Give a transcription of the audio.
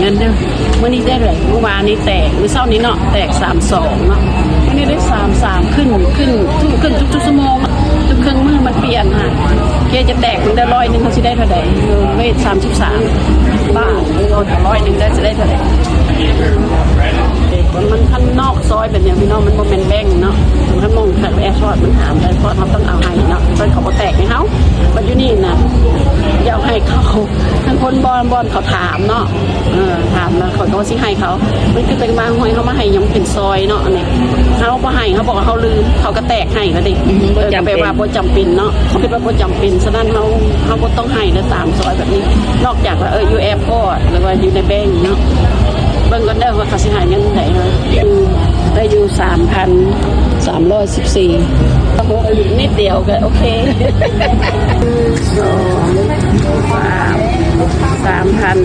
ເງິນເດີ້. ມື້ນີ້ໄດ້ເທົ່າໃດ? ມື້ວານນີ້ແຕກ ມື້ເຊົ້ານີ້ເນາະ ແຕກສາມສອງເນາະ. ມື້ນີ້ໄດ້ສາມສາມ ຂຶ້ນ ຂຶ້ນ ຂຶ້ນທຸກໆຊົ່ວໂມງ ທຸກເຄິ່ງມື້ມັນປ່ຽນຫັ້ນ. ເກຈະແຕກເບິ່ງເດີ້ ຮ້ອຍໜຶ່ງເຮົາຊິໄດ້ເທົ່າໃດ? ເອີ ເວດສາມສິບສາມບາດ ເອົາຮ້ອຍໜຶ່ງໄດ້ ຊິໄດ້ເທົ່າໃດ? ມັນ ມັນຂ້າງນອກຊອຍແບບນີ້ພີ່ນ້ອງ ມັນບໍ່ແມ່ນແບງເນາະ. ຄັນໝ່ອງແອພອດມັນຫາມໄດ້ ເພາະເຮົາຕ້ອງເອົາໃຫ້ເນາະ ເພິ່ນເຂົາບໍ່ແຕກໃຫ້ເຮົາ. ບັດຢູ່ນີ້ນະ ຢາກໃຫ້ເຂົາ ທາງຄົນບ່ອນ ບ່ອນເຂົາຖາມເນາະ ເອີ ຖາມແລ້ວເຂົາກໍຊິໃຫ້ເຂົາ. ມັນຄືແຕ່ວ່າຫ້ອຍເຮົາມາໃຫ້ຫຍັງເປັນຊອຍເນາະ ອັນນີ້ເຮົາບໍ່ໃຫ້ ເຮົາບອກວ່າເຮົາລືມ ເຂົາກໍແຕກໃຫ້ລະເດ້. ອືມ ບໍ່ຈຳເປັນ ເອີ ກໍແປວ່າບໍ່ຈຳເປັນເນາະ ຄິດວ່າບໍ່ຈຳເປັນ. ສະນັ້ນເຮົາ ເຮົາບໍ່ຕ້ອງໃຫ້ແລ້ວ ຕາມຊອຍແບບນີ້ ນອກຈາກວ່າ ເອີ ຢູ່ແອພອດ ຫຼືວ່າຢູ່ໃນແບງເນາະ. ເບິ່ງກ່ອນເດີ້ວ່າເຂົາຊິໃຫ້ເງິນໃດເນາະ. ອືມ ໄດ້ຢູ່ສາມພັນສາມຮ້ອຍສິບສີ່ ນິດດຽວກໍໂອເຄ. ສອງ ສາມ ສາມພັນ